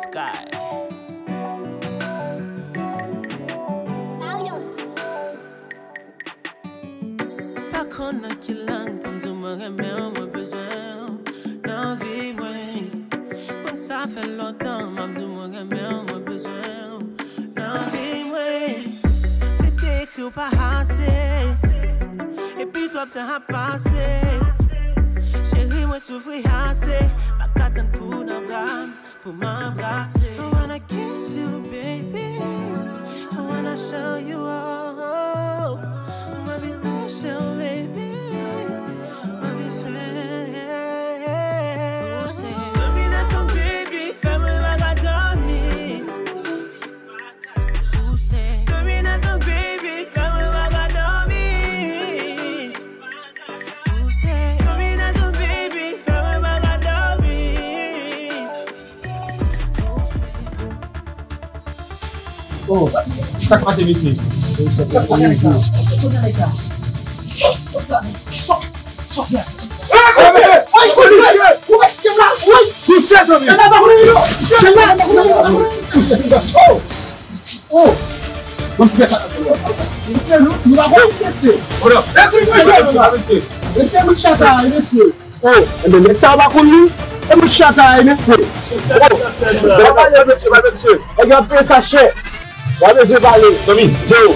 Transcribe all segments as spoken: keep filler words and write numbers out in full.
Sky. Pa konn nan ki lang pou m di w mwen renmen w, mwen bezwen w nan vi mwen. Konn sa fè lontan m ap di w mwen renmen w, mwen bezwen w nan vi mwen. Plede ekri w pa ase, epi twòp tan ap pase. Cheri, mwen soufri ase, pa ka tann pou w nan bra m, pou m anbrase. I wanna kiss you, baby. I wanna show you all. M anvi touche w, baby. M anvi fè. Dominasyon, baby, fè mwen pa ka dòmi. Dominasyon, baby, fè mwen pa ka dòmi. Dominasyon, baby, fè mwen pa ka dòmi. Oh, sa k pase, mesye? Sa k pase, mesye? Sòt la, mesye. Sòt, sòt la. Touche, zanmi. Touche, touche, touche. Oh! Oh! Bon, ti mesye, nou, nou pa konn mesye. Hold up. Mesye, mesye, mesye, nou chata, mesye. Oh, enben, nèg sa yo pa konn li. E mwen chata, mesye. Oh, pa pale, mesye, pa mesye. Nèg yo ap peye sa chè. Wa bezwen pale. Zanmi, zewo.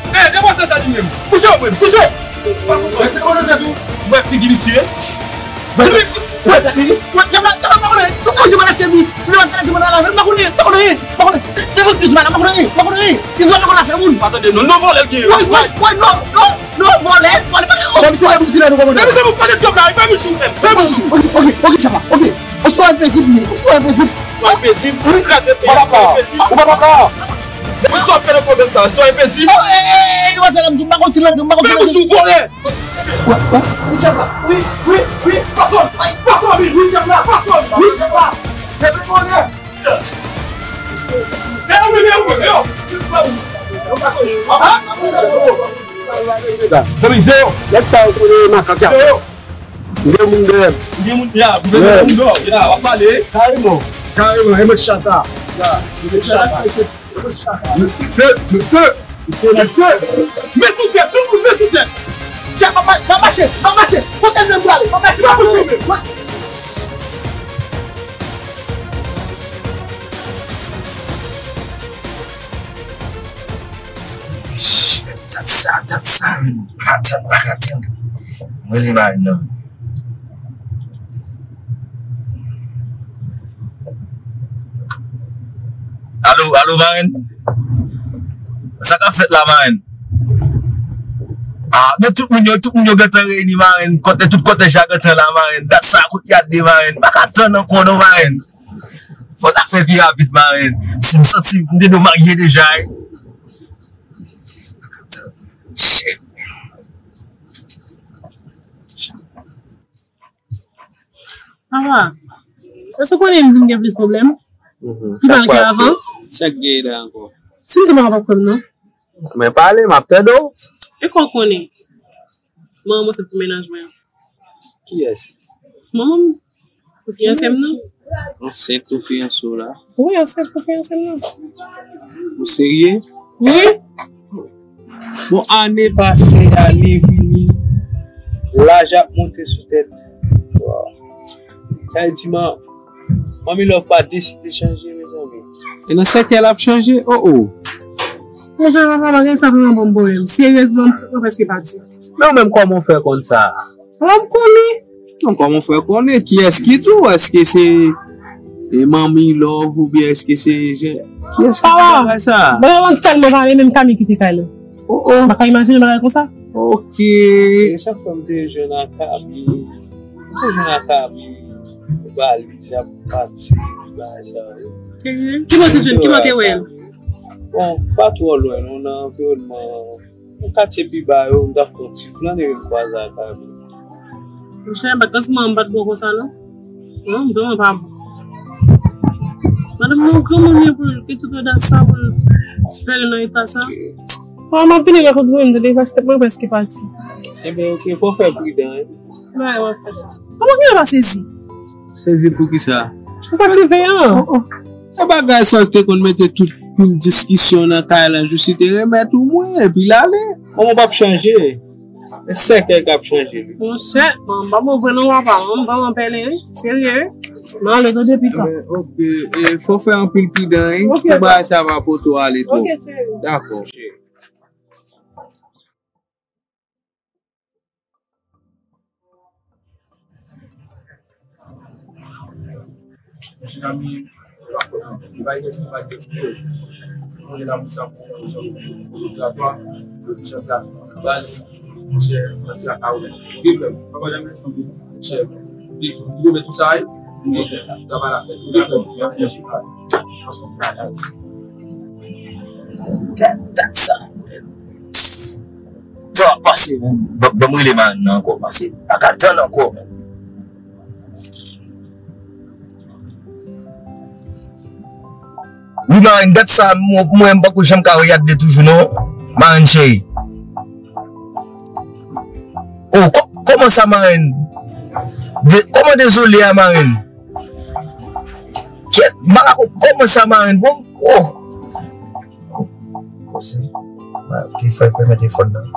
Eh, demwazèl sa li menm. Touche w, menm. Touche. Mwen se konnen tèt ou. Mwen figi misye. Mwen tèt li. Mwen, djab la, djab la, pa konnen. Se, se, djab la, se li. Se li, djab la, djab la, pa konnen, pa konnen, pa konnen. Se, se, se, djab la, pa konnen, pa konnen. Izwa pa konn afè moun. Pa tande, non, non, vòlè l gen. Wè, wè, wè, non, non, non, vòlè, vòlè, pa gen. Kòmsi se pou sila nou kòmande. Depi se pou pale djab la, e fè m chou, fè m chou. Ok, ok, ok, chapa, ok. Ou sou enpezib, wi, ou sou enpezib. Ou enpezib, ou kraze peyi a, ou enpezib. Ou pa dakò. Depi sou ap fè nan pwogram sa, ou enpezib. Oh, eh, eh, eh, demwazèl, m di, m pa konn sila, m pa konn sila. Fè m chou, vòlè. Wè, wè, wi, djab la, wi, wi, wi, fason, fason, wi, djab la, fason, wi, djab la. Depi vòlè. Zanmi, zewo. Nèg sa yo konnen makak y ap. M gen moun dèyè m. M gen moun, ya, m gen moun dèyè. Ya, w ap pale. Kareman. Kareman, e mwen chata. Ya, e mwen chata. Mesye, mesye, mesye, mesye. Men sou tèt, tout moun men sou tèt. Chè, m ap ma-, m ap mache, m ap mache. Kote m menm prale? M ap mache, m ap mache. Shit, dat sa, dat sa, men. Pa tann, pa ka tann. Mwen li bay non. Alo, alo, marenn? Sa k ap fèt la, marenn? Ah, men tout moun yo, tout moun yo gentan reyini, marenn. Kòtèj, tout kòtèj la gentan la, marenn. Dat sa, kote y ap de, marenn? Pa ka tann ankò non, marenn. Fò ta fè pi rapid, marenn. Si m santi m te dwe marye deja, wi. Shit. Papa, èske w konnen m vin gen plis pwoblèm? Mhm. Pi mal ke avan. Sa k gen la ankò? Si m di w, papa p ap kwè m non. Men pale, m ap tande w. E kò w konnen? Manman m ansent pou mennaj mwen an. Kiyès? Manman m. Pou fiyanse m nan. Ansent pou fiyanse w la? Wi, ansent pou fiyanse m nan. Ou serye? Wi. Bon, ane pase, ale vini, laj ap monte sou tèt. Sa vle di, man, Manmi Love pa deside chanje, mezanmi. E nan sèkèl ap chanje? Oh, oh. Monchè, papa, bagay sa vrèman ban m pwoblèm. Seryezman, mwen prèske pati. Men ou menm, kòman w fè konn sa? Papa, m konnen. Non, kòman w fè konnen? Kiyès ki di w? Èske se, e, Manmi Love oubyen èske se je-, kiyès ki di w bagay sa? Papa, m tèlman pale, menm Kami kite kay la. Oh, oh. M pa ka imajine bagay konsa. Ok. E sa fè m te jwenn ak Kami. M te jwenn ak Kami. Valiz ap pati, bagay sa yo. Serye? Ki bò w te jwenn? Ki bò w te wè l? Bon, pa twò lwen, non, nan anviwònman Nan katye pi ba yo, m ta fè yon ti flane, m kwaze ak Abel. Monchè, m pa t konn si manman m pa t bon konsa, non. Non, m vrèman pa bon. Madanm nan granmoun li pou l gen tout odas sa pou l fè l nan eta sa. Bon, m ap vini lè kout mwen, m tande paske mwen prèske pati. Ebyen, oke, fò w fè pridan, wi. Mwen, mwen fè sa. Kòman gen pa sezi? Sezi pou ki sa? Pou sa k rive an. Oh, oh. Se bagay sa w te konn mete tout pil diskisyon nan kay la, jis li te remèt ou mwen, epi l ale. Kòman w p ap chanje? E sèkèy k ap chanje li. Monchè, bon, m pa bon vre non, papa. M pa bon pèlen, wi. Serye, wi. M ale tande pita. Ebyen, oke. E, fò w fè anpil pridan, wi. Oke, pou bagay sa pa pote w ale twòp. Oke, serye. Dakò. Monchè Kami, li pa gen chwa, pa gen chwa. Mwen la pou sa, pou yon zòn obligatwa, yo di sa, baz, monchè, antre ak Aoulè. Wi, frè m. Papa, janm lè sanble. Monchè, di tou, li dwe tout sa, wi. Travay la fèt. Wi, frè m. Mèsi, monchè. Gad dat sa. Tan ap pase, men. Ban, ban m rele marenn nan ankò, paske m pa ka tann ankò, men. Wi, marenn, dat sa, mwen, mwen, m pako janm ka wè Yadley toujou, non, marenn cheri. Oh, kò-, kòman sa, marenn? De-, kòman dezole a, marenn? Kèt, m pa ka konp-, kòman sa, marenn? Bon, oh. Kòmsi, ah, te fè, fè mete fòn nan.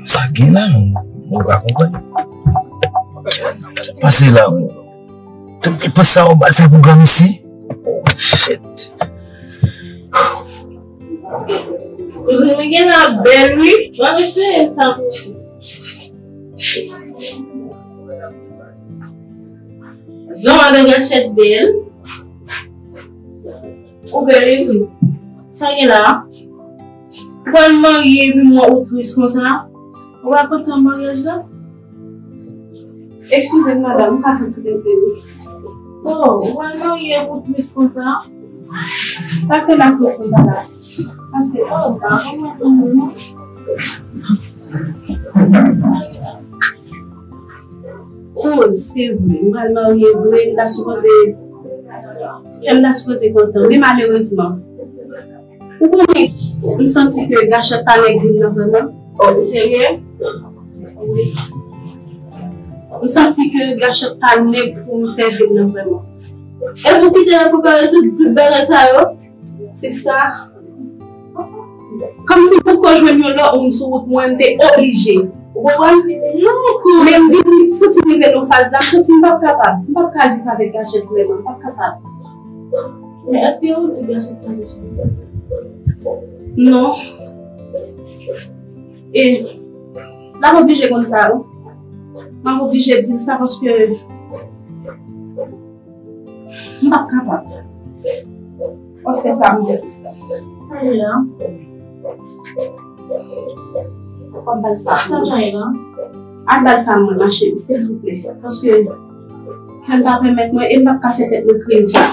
Sa gen la, mwen pa konprann. Sa pase la, mwen. Tout depans sa, w pral fè pou granmesi? Oh, shit. Kouzen mwen gen la bèl, wi. Mwen eseye sa pou ou. Jan madan Gachèt bèl. Ou bèl epi. Sa gen la? Ou pral marye epi m wè ou tris konsa. Ou pa kontan maryaj la? Eskize m, madanm, m ka fè ti pese wi. Oh, ou pral marye epi ou tris konsa? Pase la tris konsa la. Pase, oh, m pa konprann non. Kouz, se vre, m pral marye vre, m ta sipoze, kè m ta sipoze kontan, men malerezman, ou konnen, m santi ke Gachèt pa nèg vin nan vrèman. Oh, ou serye? Wi. M santi ke Gachèt pa nèg pou m fè vin nan vrèman. E pou kite l prepare tout, tout bagay sa yo? Sista, kòmsi m potko jwenn yon lòt moun sou wout mwen, m te oblije. Ou konprann? Non, kouz. Men m vin santi m rive nan faz la, m santi m p ap kapab. M p ap ka viv avèk Gachèt vrèman, m p ap kapab. Men èske ou di Gachèt sa deja? Non. E, l ap oblije konn sa, wi. M ap oblije di l sa paske m p ap kapab. W ap fè sa pou mwen, sista. Sa ye la? W ap ba l sa. Sa, sa ye la? Al ba l sa mwen, ma cheri, silvouplè. Paske kè m pa pèmèt mwen, e m p ap ka fè tèt mwen kriz la.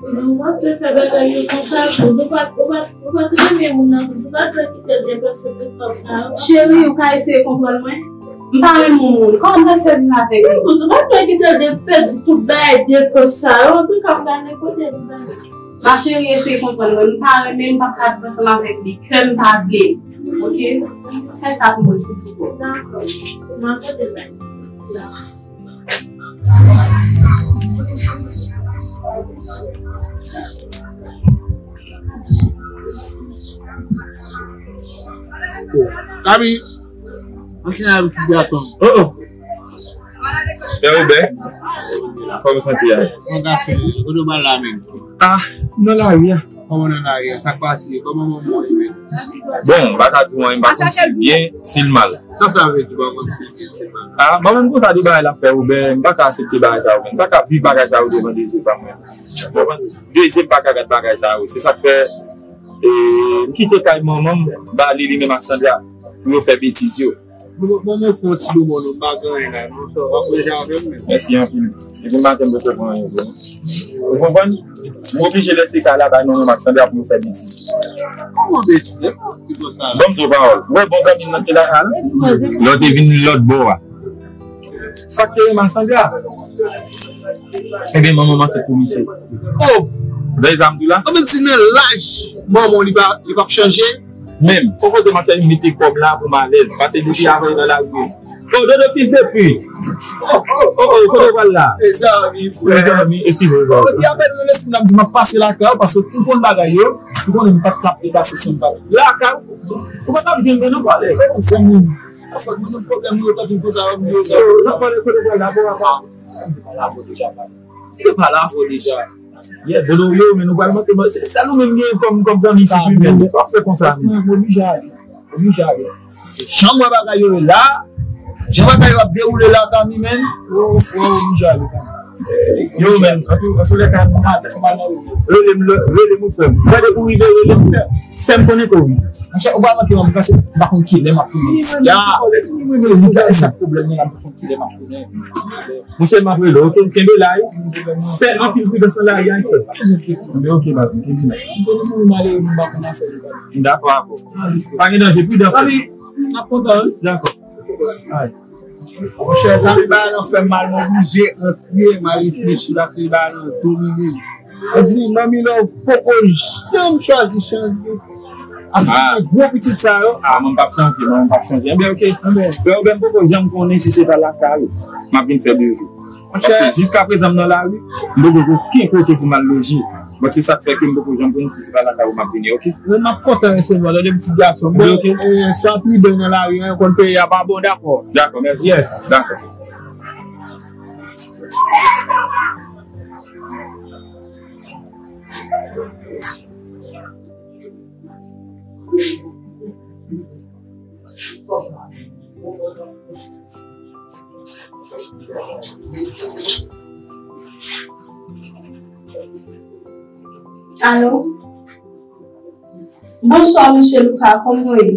Men ou pa dwe fè bagay yo konsa, kouz. Ou pa, ou pa, ou pa t renmen moun nan, kouz. Ou pa dwe kite l depanse tout kòb sa yo. Cheri, ou ka eseye konprann mwen? M pa renmen yon moun. Kòman m pral fè vin avèk li? Kouz, ou pa dwe kite l de-, fè tout bagay depans sa yo. Antouka, m pa nan kote m pa. Ma cheri, eseye konprann mwen. M pa renmen, m p ap ka viv ansanm avèk li. Kè m pa vle. Oke? Fè sa pou mwen, silvouplè. Dakò. M ap pote bay. Dakò. Kami, anfin abitid a tonbe. Oh, oh. Pè Wobè, kòman w santi a? Mwen gason, kote w pral la menm? Ah, nan lari a. Kòman nan lari a? Sa k pase? Kòman manman w ye menm? Bon, m pa ka di w anyen, m pa konn si l byen, si l mal. Sa sa vle di, w pa konn si l byen, si l mal? Ah, manman m konn sa de bagay la, frè Wobè, m pa ka aksepte bagay sa yo, m pa ka viv bagay sa yo devan de zye pa m. De zye m pa ka gad bagay sa yo. Se sa k fè, e, m kite kay manman m, ba li, li menm ak Sandra, pou yo fè betiz yo. Bon, bon, mwen fè yon ti domon, nou pa gen anyen la, nou sa, w ap manje avè m menm. Mèsi anpil. Depi maten, m poko pran anyen, bro. Ou konprann? M oblije lese kay la, bay manman m ak Sandra pou nou fè betiz. Kòman betiz? E pa ti konsa la. Ban m di w pawòl. Ou wè bon zanmi m nan ki la a, lè w te vin lòt bò a. Sa k te rive a Sandra? Ebyen, manman m ansent pou misye. Oh! Vèy zam tou la? Anben, si nan laj manman w, li pa, li p ap chanje? Menm, fò kote m ap fè mete kòb la pou m alèz. Paske depi avan nan lari. Oh, Dodo fis de pi. Oh, oh, oh, oh, kote w pral la? Mezanmi, frè. Mezanmi, eskize m. Oh, epi apèl nan lespri m, m di m ap pase lakay ou, paske ou konn bagay yo, ou konnen m pa t ap pase san bagay. Lakay ou, ou pa t ap jwenn mwen non, pale. Oh, zanmi m. An fèt, mwen gen pwoblèm, mwen tankou konsa, mwen gen sa. Yo, nan pale kote w pral la, bon, apa. M te pale avè w deja, pale. M te pale avè w deja. Yeah, Dodo, yo, men nou pral manke, se sèl ou menm gen kòm, kòm zanmi, si pi bèl. W ap fè konsa, men. Mwen oblije ale. Oblije ale. Se jan m wè bagay yo ye la, jan bagay yo ap dewoule la, Kami, men. Yo, frè, oblije ale, Kami. Yo, men, an tou, an tou lè ka, rele m, rele m, ou frè m. Gade pou rive, rele m, frè m. Fè m konnen ke wi. Monchè, ou pa manke manmi, paske m pa konn kilè m ap tounen isi a. Li gade sa pwoblèm nan, m pa konn kilè m ap tounen. Monchè, m ap rele w, oke? Kenbe la, wi. Fè anpil pridans nan lari a, wi, frè. Oke, papi, kenbe la. M konnen se nou malere, nou pa konn afè nou. Dakò, dakò. Pa gen danje, pridan, frè. Papi, m ap kontan, wi. Dakò. Ay. Monchè, tande bagay lan fè m mal, m oblije antre, m al reflechi, paske bagay lan domine m. Ou di, Manmi Love poko janm chwazi chanje. Ak tout gwo pitit sa yo. Ah, mwen p ap chanje, mwen p ap chanje. Enben, oke. Enben. Frè Oben poko janm konnen si se pa lakay ou m ap vin fè de jou. Paske jiska prezan m nan lari, m poko gen okenn kote pou m al loje. Bon, se sa k fè ke m poko janm konnen si se pa lakay ou m ap vini, oke? Men m ap kontan resevwa w, tande pitit gason. Bon, oke. Eh, sa pridan nan lari an, yo konn peyi a pa bon, dakò. Dakò, mèsi. Yes. Dakò. Alo? Bonswa, mesye Luka, kòman w ye?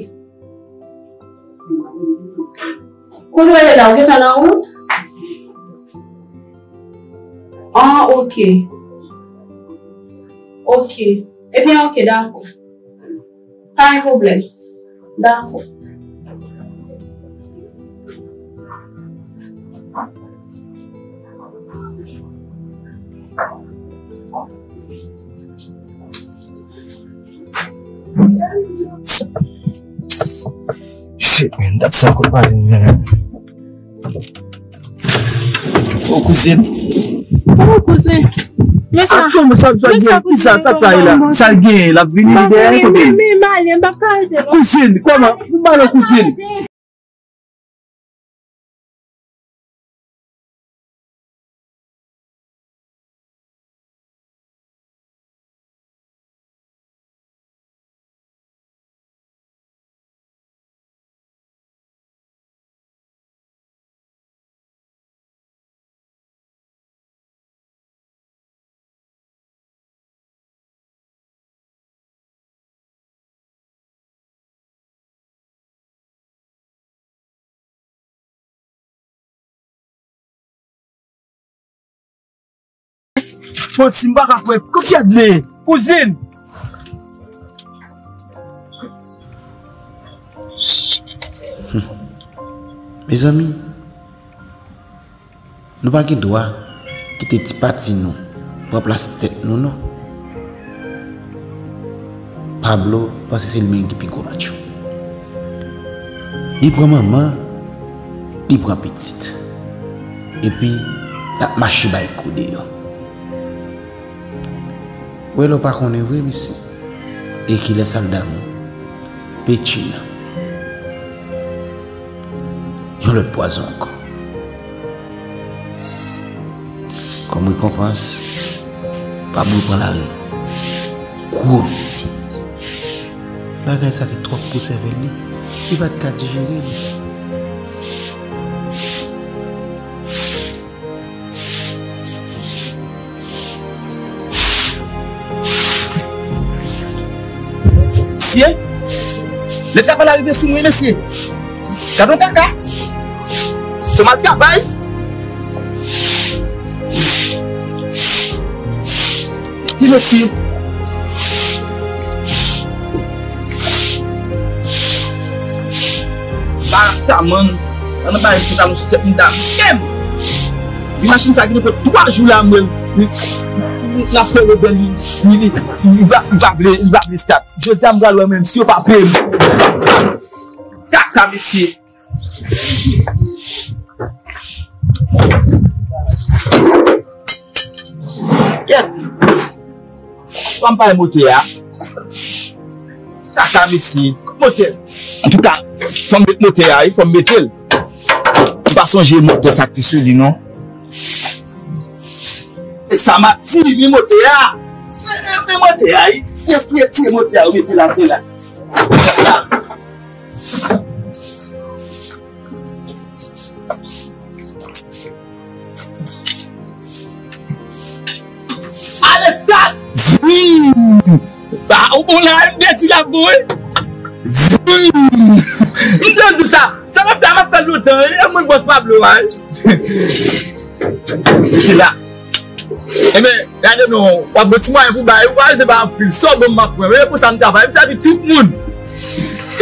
Kote w ye la, ou gentan nan wout? Ah, ok. Ok. Ebyen, ok, dakò. Pa gen pwoblèm. Dakò. Shit, man, dat sa ankò pale, man. Oh, kouzin. Oh, kouzin. Men sa. Ah, kòman sa, sa, men sa, gen, ki sa, kouzin, sa, sa, kòman, la? Sa l gen, l ap vini, li dèyè, men, kote men, l? Men, men, m ale, m p ap ka rete, non. Kouzin, kòman? Ou pale, kouzin? Manti, m pa ka kwè. Kot Yadley? Kouzin! Mezanmi, nou pa gen dwa kite ti pati nou pran plas tèt nou, non. Pablo panse se li menm ki pi gwo match yo. Li pran manman, li pran pitit. Epi, l ap mache bay kou deyò. Ou wè lè w pa konnen vre, mesye. E kilè sa l damou? Petchina. Yon lòt pwazon ankò. Kòm rekonpans, Pablo pran lari. Gwo mezi. Bagay sa te twòp pou sèvèl li. Li pa t ka dijere li. Mesye, lè travay la rive sou mwen, mesye. Gad yon kaka. Se mal travay. Ti mesye. Ba rasta, man. Ann bay sou talon sou tèt m ta menm. Di machin sa gen pèt twa jou la, mwen. L ap fè rebèl, li, li, li, li va, li va vle, li va vle stat. Jodi a, m pral wè menm si yo pa peye m. Kaka, mesye. Kèt. Fò m pale motè a. Kaka, mesye. Motè. Antouka, fò m met motè a, wi, fò m mete l. M pa sonje motè sa k te sou li, non. E sa m ap di, men motè a. Men, men, men motè a, wi. Jis retire motè a, ou mete l atè la. Aleskad! Vim! Ba, ou bon la, m te di la bon, wi. Vim! M te di sa. Sa m ap fè, m ap fè lontan, wi. E mwen bòs Pablo a, wi. Rete la. Enben, gade non, w ap gen ti mwayen pou bay, ou pa bezwen bay anpil. Sa w ban m, m ap pran. E pou sa m travay, m sèvi tout moun.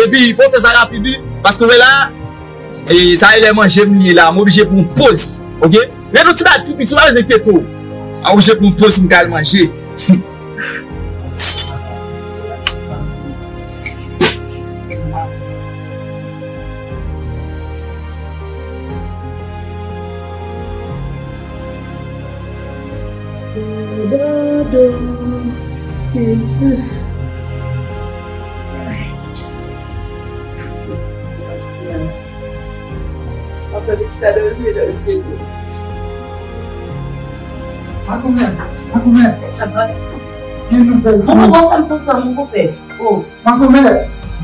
Epi, fò w fè sa rapid, wi. Paske w wè la, e, sa e lè manje m ye la, m oblije pran yon poz. Oke? Rete yon ti bagay tou piti, ou pa bezwen enkyete w. M oblije pran yon poz pou m ka al manje. Makomè, makomè. Sa pati. Gen nouvèl. Bon, bon, bon, fè m kontan, mon konpè. Oh. Makomè,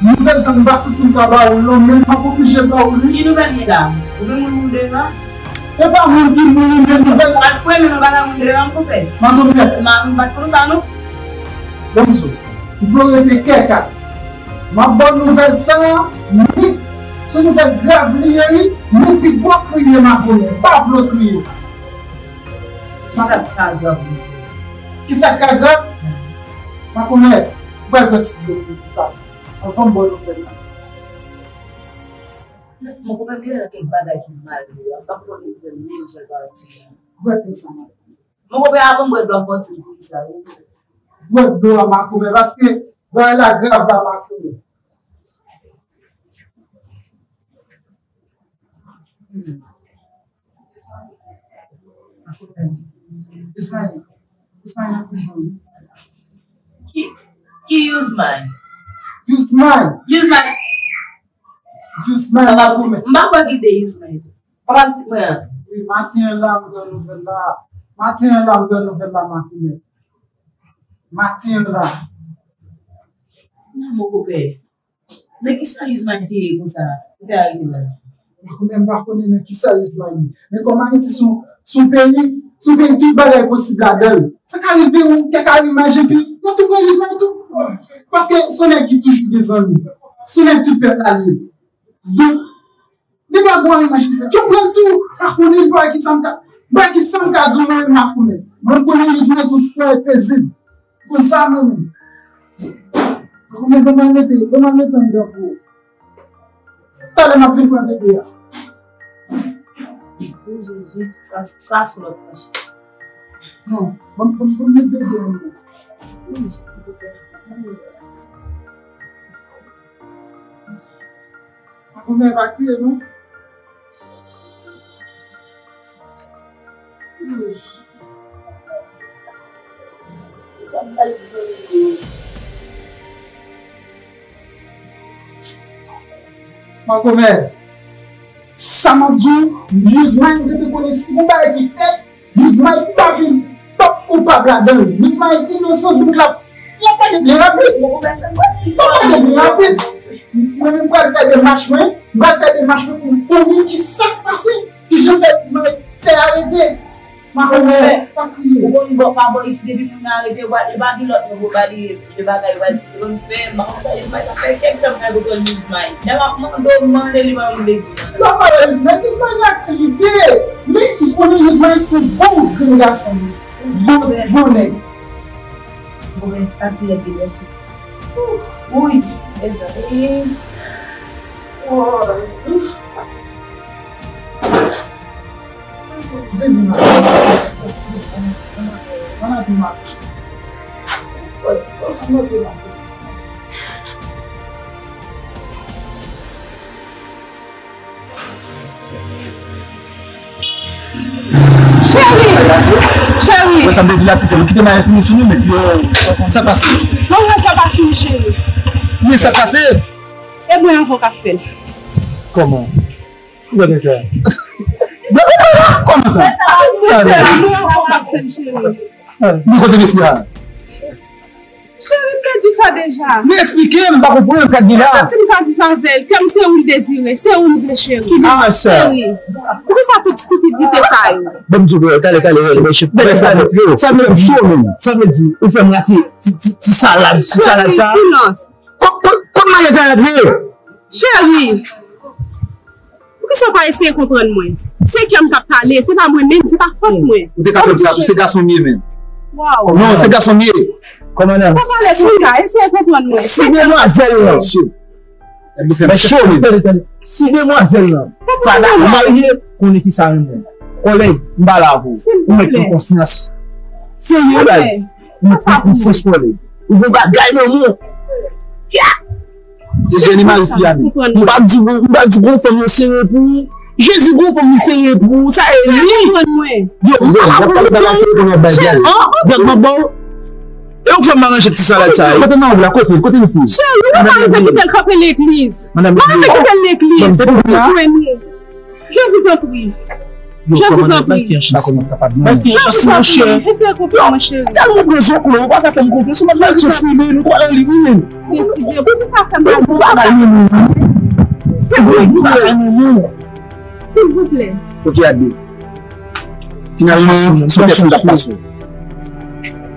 nouvèl sa m pa santi m ka ba ou l non, men m ap oblije ba ou li. Ki nouvèl ye la? Ou gen moun mouri devan? E pa moun ki mouri, men nouvèl. Ou al fouye men nou pa ka moun devan, mon konpè. Makomè. M pa konn sa, non. Bon, sou. M vle w rete kèka. M ap ba w nouvèl sa, men se nouvèl grav li ye, wi. Men pi gwo kriye, makomè. Pa vle w kriye. Kisa k ka grav li? Kisa k ka grav? Makomè, ou pral pran ti dlo pou ou papa. Anvan m ba w nouvèl la. Mon konpè, m genlè nan kèk bagay ki mal, wi. M pa konprann nouvèl menm jan l parèt sou mwen. Ou wè konsa, makomè. Mon konpè, avan m bwè dlo a, fò w di m poukisa, wi. Bwè dlo a, makomè, paske bagay la grav la, makomè. Hmm. Makomè. Yusmaï. Yusmaï nan prizon, wi. Ki, ki Yusmaï? Yusmaï. Yusmaï. Yusmaï, makomè. M pa kwè ki de Yusmaï tou. Papa pitit mwen an. Wi, maten an la, m gen nouvèl la. Maten an la, m gen nouvèl la, makomè. Maten an la. Non, mon konpè. Men kisa Yusmaï te ye konsa? Ou fè arive la? Makomè, m pa konnen nan kisa Yusmaï ye. Men kòm Ayiti se yon, se yon peyi, se yon peyi tout bagay posib ladan l. Sa ka rive yon kèk alimaj epi yo tou pran Yusmaï tou. Paske se yon nèg ki toujou gen zanmi. Se yon nèg tout pèp la li ye. Donk, depi gon imaj ki fèt, yo pran l tou, pa konnen pa ki sa m ka, pa ki sa m ka di w, mwen menm m ap konnen. Mwen m konnen Yusmaï se yon sitwayen pezib. Konn sa mwen menm. Mwen menm, ban m al mete, ban m al mete anndan pou ou. Talè m ap vin pran bebe a. O Jezi, sa, sa sou lòt mache. Non, ban m, ban m, ban m met bebe a anndan. Makomè pa kriye non. Sa m pral di zanmi m yo. Makomè, sa m ap di w, Yusmaï, m te konnen si gon bagay ki fèt, Yusmaï pa vin, p ap koupab ladan l. Yusmaï inosan, donk l ap, l ap pale byen rapid. L ap pale byen rapid. Mwen menm, m pral fè demach mwen, m pral fè demach mwen pou m konnen ki sa k pase, ki jan fè Yusmaï fè arete. Ou konn bò pa bò isi depi moun nan arete, w al, e pa gen lòt moun pou w pale de bagay w al di konn fè, m pa konn sa Ismail ta fè kèk tan m nan poko l Ismail. Lè m ap mande w, m mande li pa vle di. Lè w pale Ismail, Ismail gen aktivite. Men ou konnen Ismail se bon grenn gason. Bon, bon nèg. Bon, men sa ki lè de lè. Ouy, mezanmi. Woy. Cheri! Cheri! Wè sa m te di la, ti sè, kite m al fini fini, men yo, sa pase. Non, non, sa pa fini, cheri. Men sa pase. E mwen avè w k ap fè l. Kòman? Ou konnen sa? Kòman sa? Cheri, mwen avè w k ap fè l, cheri. Men kote mesye a? Cheri, m te di sa deja. Men eksplike m, m pa konprann sa k gen la. Santi m ka viv avè l, kè m se ou l dezire, se ou m vle cheri. Ki gen cheri? Poukisa tout stipidite sa yo? Ban m di w, talè, talè, talè, men chef, bagay sa yo, sa vle di cho menm. Sa vle di, ou fè m rate ti, ti, ti salad, ti salad sa. Cheri, silans. Kon, kon, kon maryaj la ap ye? Cheri, poukisa w pa eseye konprann mwen? Se kè m k ap pale, se pa mwen menm, se pa fòt mwen. Ou te ka fè m sa tou, se gason m ye menm. Waw. Non, se gason m ye. Kòmandan. Pa pale konsa, eseye konprann mwen. Si demwazèl lan. Tande, tande. Si demwazèl lan pa dakò marye, konnen ki sa renmen. Kòlèg, m pale avè w. Ou mèt pran konsyans. Serye, baz. Ou mèt pran konsyans, kòlèg. Ou gon bagay nan men w. Ya! Ti jeni mari fi a menm. M pa di w, m pa di w gon fanm yo sere pou ou. Jezi gon fanm li sere pou ou. Sa e li. Yo, m pa konprann. Bèk mwen bon. E ou k fè m aranje ti salad sa yo. Kote nan la, kote, kote misye? Cheri, ou pa rive kite l kanpe legliz. Ou pa rive kite l legliz. Ou jwenn li. Je vous en prie. Je vous en prie. Je vous en prie. Eseye konprann mwen, cheri. Tèlman pran zoklo, ou pa ka fè m konfyans, ou pa fè m konfyans, ou pa nan li, wi. Deside, poukisa fè m mal? Ou pa nan li, wi. Silvouplè. Silvouplè. Ok, Adé. Finalman, se yon tès m t ap pase w.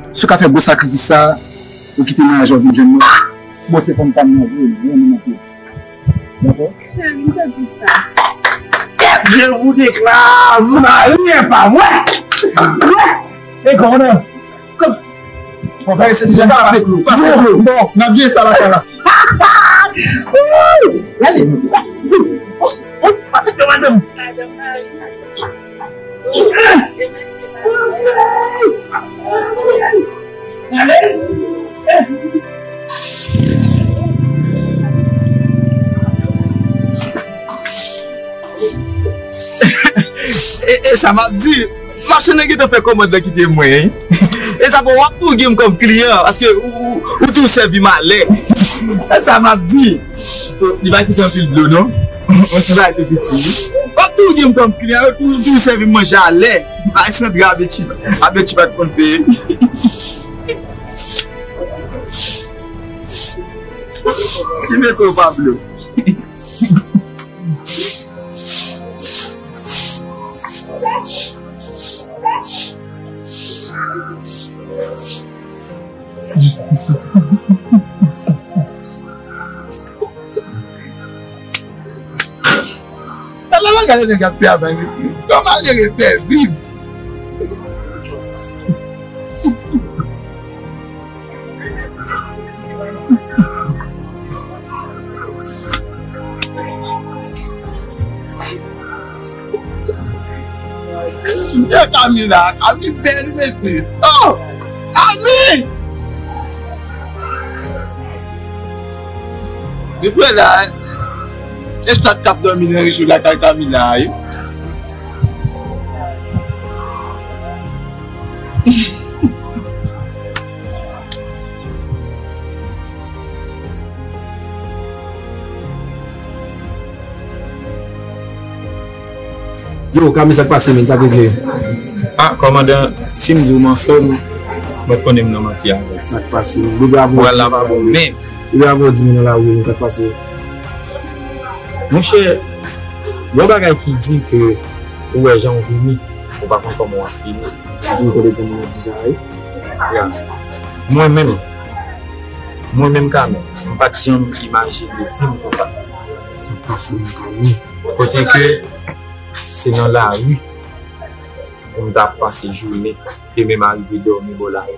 Si w ka fè gwo sakrifis sa, ou kite maryaj la, ou vin jwenn mwen. Bon, se fanm pa m nan vre, mwen menm anpil. Dakò? Cheri, m te di sa. Kèt, je vous déclare, moun a rien pa mwen. E kòmandan? Fò fè resepsyon, pase klou, pase klou. Bon, n ap jwe sa lakay la. Gade, moute. Pase klou, madanm. E, e sa m ap di, machann nan gentan fè kòmand lan kite mwen, wi. E sa fè w ap tou gen m kòm kliyan, paske ou, ou, ou tou sèvi m alè. E sa m ap di. Li pa kite anpil dlo, non. Yon ti bagay tou piti. W ap tou gen m kòm kliyan, ou tou, tou sèvi m manje alè. Bay Sandra abetchi, abetchi pa t konn peye. Ki mete w Pablo? Talè m ap gade nèg ap travay mesye. Kòman nèg ap fè viv? Msye Camila, Camila bèl mesye. Oh! Camille! Depi la, e chat k ap dòmi nan rezo lakay Camila a, wi. Yo, Kami, sa k pase, menn? Sa k regle? Ah, kòmandan, si m di w m anfòm, mwen konnen m nan manti avè w. Sa k pase, menn? Bebe avè w di, menn. Bebe avè w di, menn, nan lari, menn, sa k pase? Monchè, yon bagay ki di ke ou wè jan w vini. pa konn kòman w ap fini. Ou konnen kòman w ap di sa, wi. Ya. Mwen menm, mwen menm Kami, m pa t janm imajine vi m konsa. Sa k pase m, Kami? Kote ke se nan lari pou m ta pase jounen, demen m arive dòmi bò lari.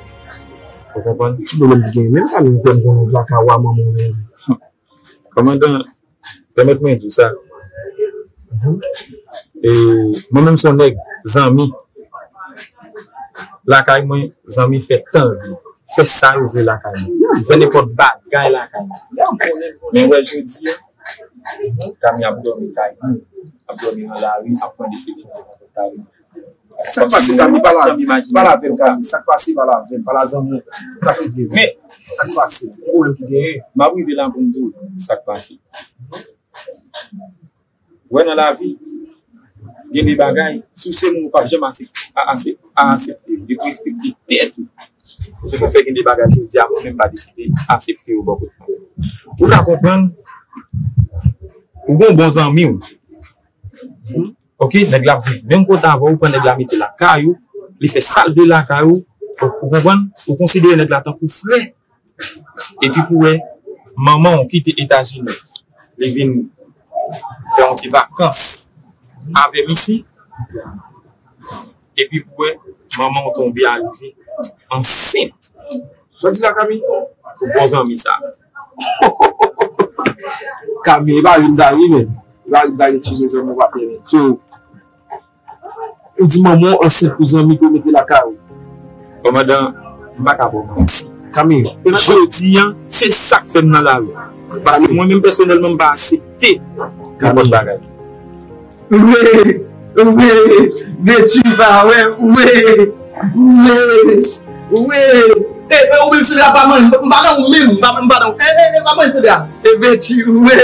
Ou konprann? Ki pwoblèm ki genyen menm, Kami? M kwè m konnen w lakay ou a manman w menm. Kòmandan, pèmèt mwen di w sa. E, mwen menm se yon nèg, zanmi. Lakay mwen, zanmi fè tan vle. Fè sa yo vle lakay mwen. Fè nenpòt bagay lakay mwen. Men wè jodi a, Kami ap dòmi kay moun, ap dòmi nan lari, ap pran desepsyon devan pòt kay moun. Sa k pase, Kami? Pale avè m, Kami. Sa k pase, pale avè m, pale a zanmi w. Sa k rive? Men, sa k pase? Ki pwoblèm ki genyen? M ap rive la pou m di w sa k pase. Ou wè nan lavi, gen de bagay, si w se moun, ou p ap janm asep-, a-, asep-, a aksepte yo. Depi w respekte tèt ou. Se sa fè gen de bagay jodi a, mwen menm m pa deside aksepte yo bò kote mwen. Ou ka konprann, ou gen yon bon zanmi w. Ok, nèg la ap viv menm kote avè w, ou pran nèg la mete lakay ou, li fè sa l vle lakay ou, ou, ou konprann? Ou konsidere nèg la tankou frè. Epi pou wè, manman w kite Etazini, li vin fè yon ti vakans avè m isi. Epi pou wè, manman w tonbe arive ansent. Sa w di la, Kami? Pou bon zanmi sa. Kami, e pa ri m ta ri, men. E pa ri m ta ri, eskize zanmi w, patnè, men. So, ou di manman w ansent pou zanmi ke w mete lakay ou. Kòmandan, m pa ka ba w manti. Kami, jodi a, se sa k fè m nan lari. Paske mwen menm pèsonèlman, m pa aksepte nenpòt bagay. Wi, wi, Betty va wè, wi, wi, wi. E, e, ou menm se la pa man, m pa nan ou menm, m pa, m pa nan ou. E, e, e, pa man se la. E Betty, wi,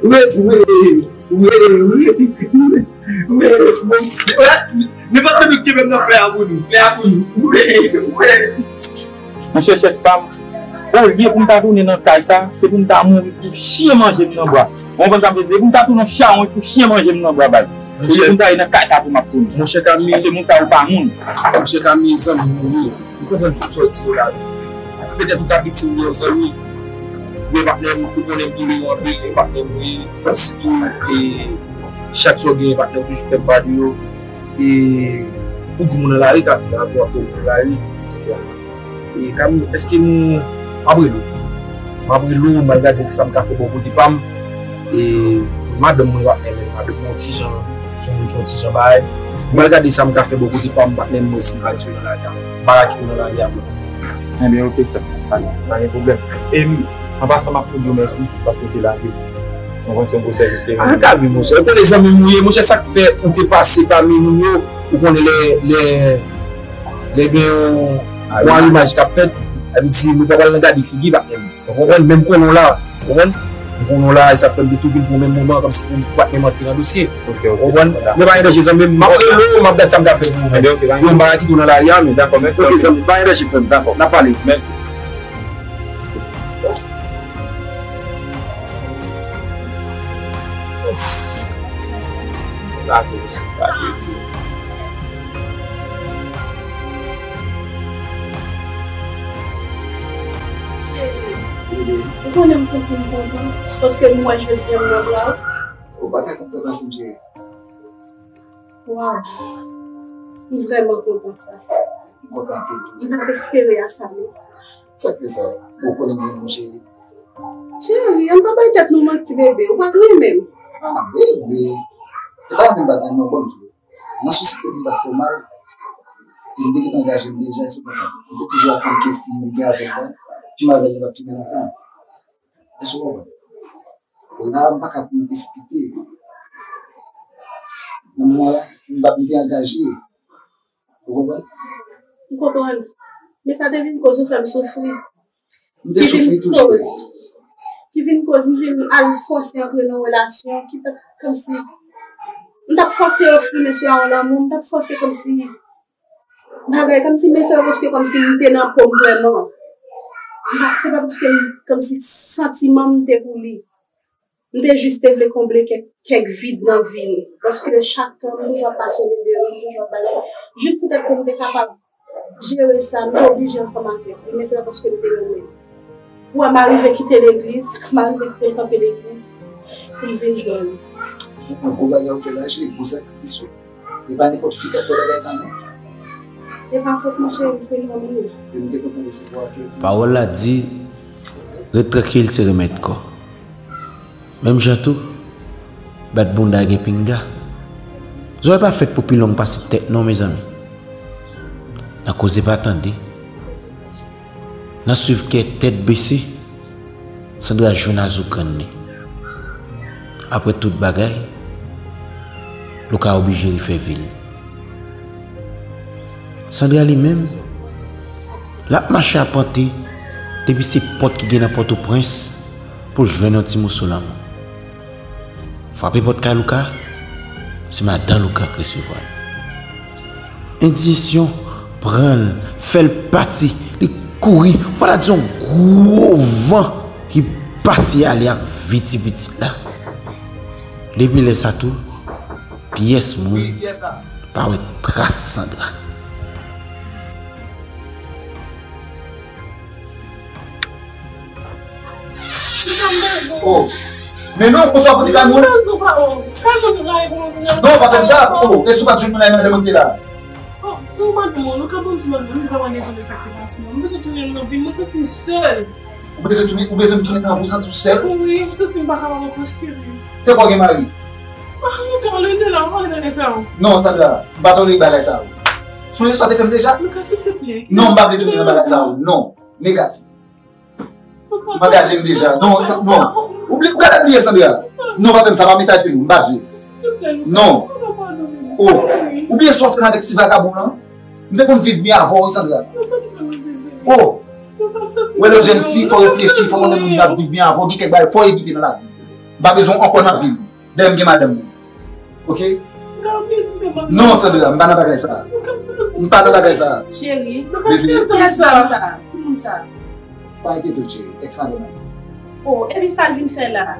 wi, wi, wi, wi, wi, wi, wi. Nenpòt moun ki menm nan flè a pou nou, flè a pou nou. Wi, wi. Monchè chèf pa m, olye pou m ta tounen nan kay sa, se pou m ta mouri pou chen manje m nan bwa. Ou konprann sa m vle di? Se pou m ta tounen yon chawony pou chen manje m nan bwa, baz. Olye pou m ta ale nan kay sa pou m ap tounen. Monchè Kami. Paske moun sa yo pa moun. Monchè Kami, zanmi m ou ye. M konprann tout sa w di yo la. Petèt ou ta viktim de yon zanmi. Men patnè m, ou konnen m toleran anpil, men patnè m ou ye. Sitou, e, chak sa w genyen, patnè w toujou fè m pa de yo. E, ou di moun nan lari, Kami, avè w ap dòmi nan lari. E, Kami, èske nou, m ap rele w. M ap rele w, m al gade sa m ka fè bò kote pa m. E, madanm mwen pa menm, madanm mwen yon ti jan, se yon moun ki yon ti jan bagay. M al gade sa m ka fè bò kote pa m, patnè m, mwen si m ka retire nan lari a. M pa ka kite w nan lari a, bro. Ebyen, oke, chèf. Pa gen, pa gen pwoblèm. E, m, an pasan, m ap tou di w mèsi paske w te la vre. Mwen panse yon gwo sèvis te rann. Ah, Kami, monchè. Ou konnen zanmi m ou ye, monchè, sa k fè ou te pase pami nou yo, ou konnen lè, lè, lè gen yon, yon arimaj k ap fèt, sa vle di, nou pa pral nan gade figi, patnè m. Ou konprann? Men m konnen w la, ou konprann? M konnen w la, e sa fè m te tou vin pran menm moman, kòmsi pou m pa menm antre nan dosye. Ou konprann? Men pa gen danje, zanmi m, m ap rele w, m ap gad sa m ka fè pou ou. Ebyen, oke, pa gen pwoblèm. Yo, m pa ka kite w nan lari a, men. Dakò, mèsi anpil. Oke, zanmi m, pa gen danje, frè m. Dakò, n ap pale. Mèsi. Lage isi, lage isi. Cheri, ou konnen m santi m kontan paske m wè jodi a m nan bra w. Ou pa ka kontan pase m, cheri. Waw, m vrèman kontan sa. M kontan anpil tou. M pa t espere a sa non. Sa k fè sa? Ou konnen m renmen w, cheri. Cheri, ann pa bay tèt nou manti, bebe. Ou pa t renmen m? Ah, bebe. E pa mwen pa t renmen w, bon, m di w. Nan sousi pou m pa t fè w mal, e m te gentan angaje m deja, èske w konprann? M te toujou atann ke fi m gen avè m nan, fi m avè l nan t ap tounen nan vi m. Èske w konprann? La, m pa ka pou m presipite. Nan moman la, m pa t, m te angaje. Ou konprann? M konprann. Men sa te vin koz ou fè m soufri. M te soufri tou, cheri. Ki vin koz m vin al fòse antre nan yon relasyon ki pa t kòmsi. M t ap fòse ofri mesye a yon lanmou, m t ap fòse kòmsi bagay, kòmsi mesye a prèske kòmsi li te nan po m vrèman. M pa, se pa paske m, kòmsi santiman m te pou li. M te jis te vle konble kèk, kèk vid nan vi m. Paske chak tan, m toujou ap pase yon demen, m toujou ap bagay. Jis poutèt pou m te kapab jere sa, m te oblije ansanm avèk li. Men se pa paske m te renmen l. Ou wè, m arive kite legliz, m arive kite l kanpe legliz, pou l vin jwenn. Se yon gwo bagay ou fè la, cheri, gwo sakrifis ou. E pa nenpòt fi k ap fè bagay sa non. E pa fòt mwen, cheri, se mwen menm. E m te kontan resevwa ke. Pawòl la di, ret trankil se remèd kò. Menm jan tou, bat bounda gen pinga. Zòrèy pa fèt pou pi long pase tèt non, mezanmi. Nan koze pa tande. Nan swiv kè tèt bese, Sandra jwenn azoukrann li. Apre tout bagay, Louka oblije refè vi l. Sandra li menm, l ap mache apante depi se pòt ki gen nan Pòtoprens pou l jwenn yon ti moso lanmou. Frape pòt kay Louka, se madan Louka k resevwa l. Endiyasyon pran l, fè l pati, li kouri, ou pa ta di yon gwo van ki pase ale ak vi ti pitit la. Depi lè sa tou, pyès moun pa wè tras Sandra. Oh. Men non, kòman w ap pote kay moun? Non, pa fè m sa. Oh, èske w pa t jwenn mwen la, madanm mwen ki te la? Oh, tou madanm mwen, nou ka bon di madanm, nou pa wè rezon de sa ki pase. Mwen bezwen tounen nan vi m, mwen santi m sèl. Ou bezwen tounen, ou bezwen tounen nan vi w santi w sèl? Wi, m santi m pa kapab ankò, cheri. Te kwè w gen mari? Ah, nou ka ale de la, nou pa ale bagay sa yo. Non, Sandra, m pa tolere bagay sa yo. Sonje sa w te fè m deja? Louka, silteplè. Non, m pa vle tounen nan bagay sa yo. Non, negatif. M angaje m deja. Non, non. Ou gade bliye Sandra. Non, pa fè m sa, pa met ajenou, m pa di. Non. Oh, ou bliye sa w fè m avèk ti vagabon lan? M te konn viv byen avè w, wi, Sandra. Oh. Wè lòt jèn fi, fò w reflechi, fò w konnen moun k ap viv byen avè w, gen kèk bagay fò w evite nan lavi. M pa bezwen w ankò nan vi m. Dèyè m gen madanm mwen. Oke? Non, Sandra, m pa nan bagay sa. M pa nan bagay sa. Cheri, bebe. Ki moun sa? Pa enkyete w, cheri. Èks madanm mwen. Oh, epi sa l vin fè la?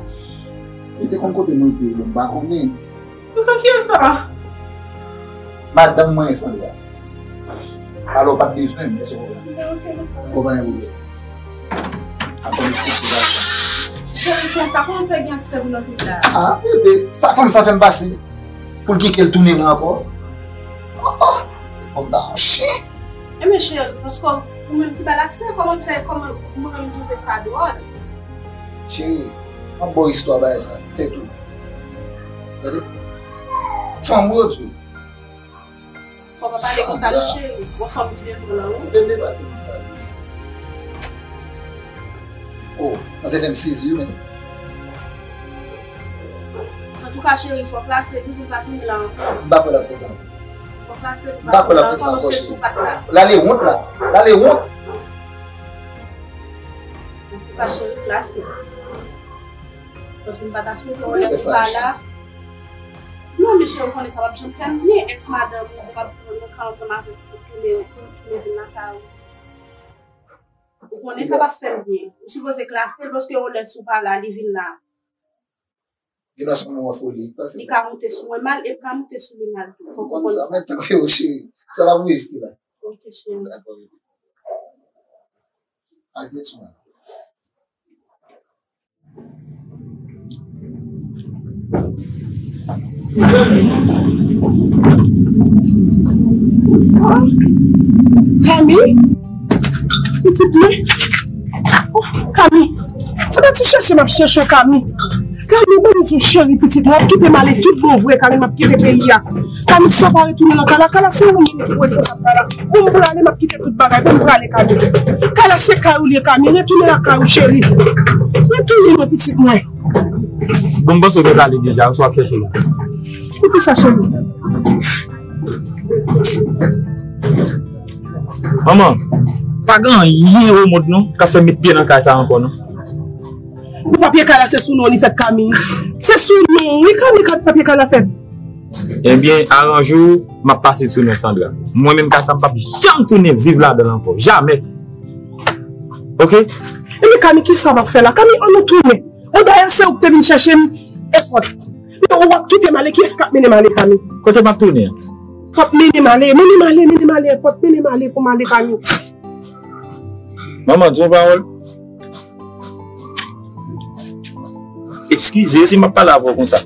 Li te konn kote mwen te ye, m pa konnen. Louka, kiyès sa? Madanm mwen, Sandra. Alò, w pa t bezwen m, èske w konprann? Fò pa gen pwoblèm. Aprann respekte gason. Cheri, konsa, kòman w fè gen aksè pou nan tout la? Ah, bebe, sa fanm sa fè m pase. Pou l gen kè l tounen la ankò. Oh, oh, kòm ta yon chen. Enben, cheri, paske ou menm ki ba l aksè, kòman l fè, kòman, mwen menm m twouve sa dwòl. Cheri, m ap ba w istwa bagay sa, tèt ou. Tande? Fanm ou yo di w. Fò w pa pale konsa non, cheri. Gon fanm ki devan w lan, wi. Bebe, pa te vin pale. Oh, manzè fè m sezi wi menm. Antouka, cheri, fò w klase pi pou l pa tounen la ankò. M pa kwè l ap fè sa. Fò w klase pi pou l pa tounen la ankò, paske si w pa t la. L ale wont la. L ale wont. Antouka, cheri, klase. Paske m pa ta swete w lè pou pa la. Non, men cheri, ou konnen sa p ap janm fè m byen. Èks madanm ou, ou p ap vin nan ka ansanm avèk ou pou tounen, pou tounen vin lakay ou. Ou konnen sa p ap fè l byen. Ou sipoze klase l, paske yon lè si w pa la, li vin la. Gen lè se yon moman foli k pase. Li ka moute sou mwen mal, e l ka moute sou li mal tou. Fòk ou konn sa. Men tanpri, cheri. Sa p ap reziste la. Ok, cheri. Dakò, bebe. Ak bèt sou mwen. Kami? Pitit mwen? Oh, Kami, se pa ti chèche m ap chèche w, Kami. Kami, ban m di w, cheri, pitit mwen, w ap kite m ale tout bon vre, Kami, m ap kite peyi a. Kami, si w pa retounen nan kay la, kay la se ou menm ki responsab kay la. Bon, m prale, m ap kite tout bagay, bon, m prale, Kami. Kay la se kay ou l ye, Kami, retounen lakay ou, cheri. Retounen non, pitit mwen. Bon, m panse w te prale deja, sa w ap chèche la? Poukisa, cheri? Manman, pa gen anyen o mond non k ap fè m met pye nan kay sa ankò non. Pou papye kay la se sou non li fèt, Kami. Se sou non wi, Kami, papye kay la fèt. Ebyen, aranje w, m ap pase sou non Sandra. Mwen menm kay sa m p ap janm tounen viv ladan l ankò. Jamè. Oke? Ebyen, Kami, kisa w ap fè la? Kami, ann nou tounen. Bon, dayè, se ou ki te vin chèche m, èpòt. Men ou ap kite m ale, kiyès k ap mennen m ale, Kami? Kote m ap tounen an? K ap mennen m ale, mennen m ale, mennen m ale, èpòt, mennen m ale pou m ale, Kami. Manman, di yon pawòl. Eskize si m ap pale avè w konsa.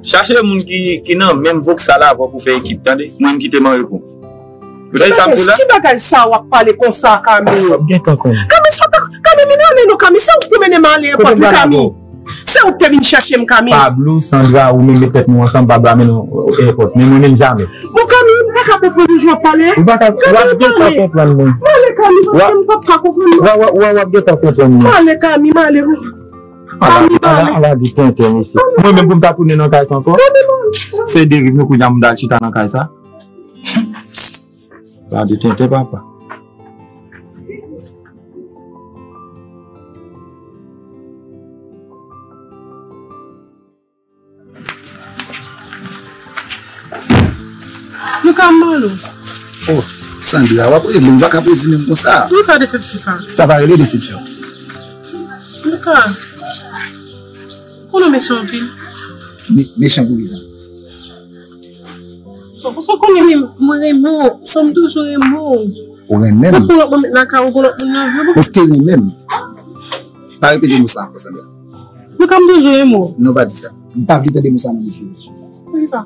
Chache moun ki, ki nan menm voksal avè w pou fè ekip, tande? Mwen m kite m an repo. Ou tande sa m di w la? Ki bagay sa w ap pale konsa, Kami? W ap gentan konnen. Kami, sa pa, Kami, vin ale non, Kami. Se ou ki mennen m ale, èpòt, wi, Kami. Se ou ki te vin chèche m, Kami. Pablo, Sandra, ou menm met tèt nou ansanm, Pablo amenn nou èpòt. Men mwen menm, jamè. Bon, Kami, m pa ka konprann ou jan w ap pale. Ou pa ka, w ap gentan konprann mwen. M ale, Kami, paske m p ap ka konprann ou. W ap, w ap, w ap gentan konprann mwen. M ale, Kami, m ale. Ala, Kami, m ale. Ala, ala di tenten, mesye. Mwen menm pou m ta tounen nan kay sa ankò. Kami, m ale. Fè deriv nou kounye a, m ta al chita nan kay sa. Ala di tenten, papa. Luka, m ale. Oh, Sandra, w ap rele m, m pa ka redi menm konsa. Ki sa desepsyon sa? Sa pa rele desepsyon. Luka, ou konnen w mechan anpil. Me-, mechan pou kisa? Bon, paske w konnen mwen renmen w, sa m toujou renmen w. Ou renmen m? Sa pou lòt moun met lakay ou, pou lòt moun nan vi w. Ou te renmen m? Pa repete mo sa ankò, Sandra. Luka, m toujou renmen w. Non, pa di sa. M pa vle tande mo sa nan bouch ou. Poukisa?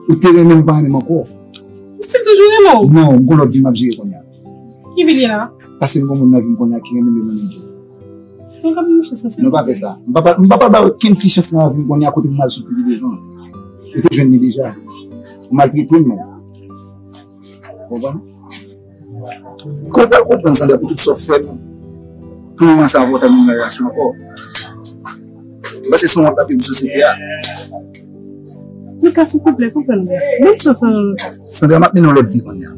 Ou te renmen m, ou pa renmen m ankò. M still toujou renmen w. Non, m gon lòt vi m ap jere kounye a. Ki vi l ye la? Paske m gon moun nan vi m kounye a ki renmen m, men mwen menm tou. Luka, ban m chans nan. Non, pa fè sa. M pa, m pa pral ba okenn fi chans nan lavi m kounye a kote m pral soufri li devan. Ou te jwenn li deja. Ou maltrete m menm. Konprann? Kòman w pral konprann, Sandra, pou tout sa w fè m? Pou moman sa, w pa nan relasyon ankò. Paske se yon wont l ap ye pou sosyete a. Luka, silvouplè, konprann mwen. Ban m chans nan. Sandra, m ap mennen yon lòt vi kounye a.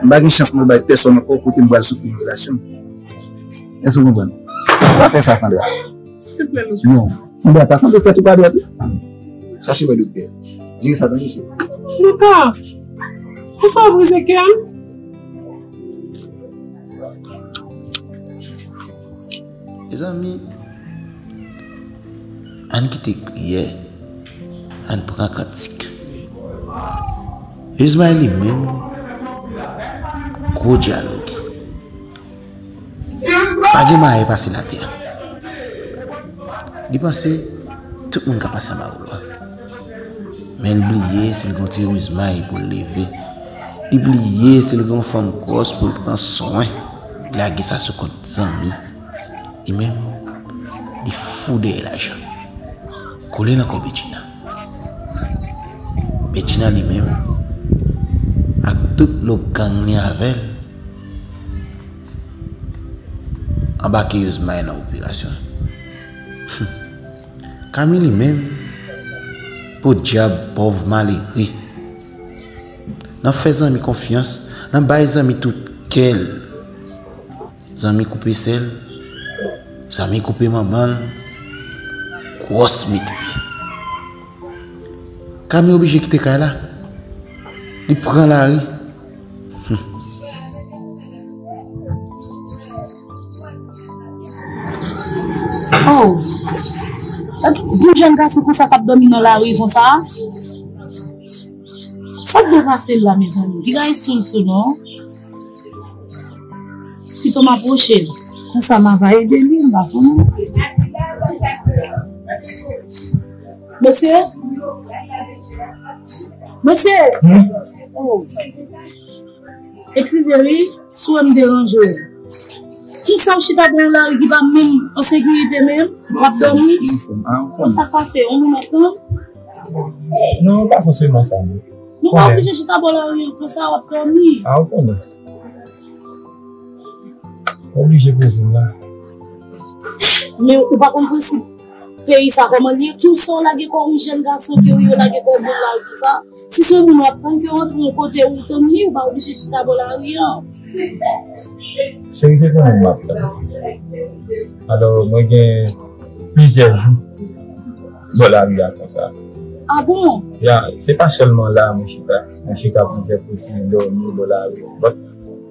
M pa gen chans pou bay pèsòn ankò kote m pral soufri nan relasyon. Èske w konprann? Pa fè sa, Sandra. Silvouplè, Luka. Non. Sandra, ta sanble fèt ou pa dwèt ou. Chache wè doktè. Jere sa, tande, cheri. Luka, konsa w brize kè m. Mezanmi, ann kite priyè, ann pran kantik. Ismaël li menm, gwo dyalòg. Pa gen mayè pase latè a. Li panse tout moun ka pase anba wòl la. Men l bliye si l gen yon ti rizmay pou l leve. Li bliye si l gen yon fanm gwòs pou l pran swen. Li lage sa sou kont zanmi. Li menm, li fou dèyè lajan. Kole nan kò Bedjina. Bedjina li menm, ak tout lòt gang li avè l, anbake Yousmaï nan operasyon. Kami li menm, podyab pòv malere. Nan fè zanmi konfyans, nan bay zanmi tout kè l. Zanmi koupe sèl, zanmi koupe manman l, gwòs met pye. Kami oblije kite kay la. Li pran lari. Oh, yon jèn gason konsa k ap dòmi nan lari konsa. Sa k dwe pase l la, mezanmi? Piga e sou l sou non. Pito m apwoche l. Konsa m a va ede li, m pa konnen. Mesye? Mesye? Hmm? Oh. Eskize wi, si w wè m deranje w. Kisa w chita bò yon lari ki pa menm an sekirite menm? W ap dòmi? Sa k pase? Yon moun ap tann? Non, pa fòseman sa, non. Nou pa oblije chita bò lari an konsa, w ap dòmi. A, ou konnen. Oblije poze m la. Men ou pa konn prensip peyi sa kòman l ye. Ki w sa w lage kò w yon jèn gason ke w ye, w lage kò w bò lari konsa. Si se yon moun w ap tann ke w antre yon kote ou tann li, ou pa oblije chita bò lari an. Cheri, se pou moun m ap tann. Alò, mwen gen plizyè jou bò lari a konsa. A bon? Ya, se pa sèlman la mwen chita. Mwen chita plizyè kote, dòmi bò lari. But,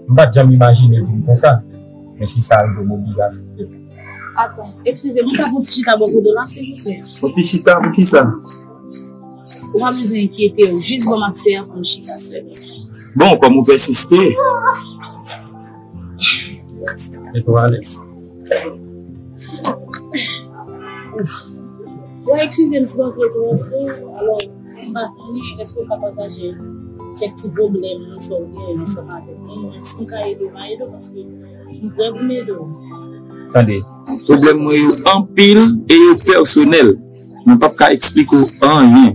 m pa t janm imajine vin konsa. Men si sa rive, m oblije aksepte l. Atann, eskize m, ou ka fè yon ti chita bò kote w la, silvouplè? Yon ti chita pou kisa? Ou pa bezwen enkyete w, jis ban m aksè a pou m chita sèlman. Bon, kòm ou pèsiste. Mete w alèz. Bon, eskize m si m antre twò fon, alò, m pa konnen, èske w ka pataje kèk ti pwoblèm sa w gen ansanm avèk mwen? Si m ka ede w, m a ede w, paske m prè pou m ede w. Tande, pwoblèm mwen yo anpil e yo pèsonèl. Mwen p ap ka eksplike w anyen.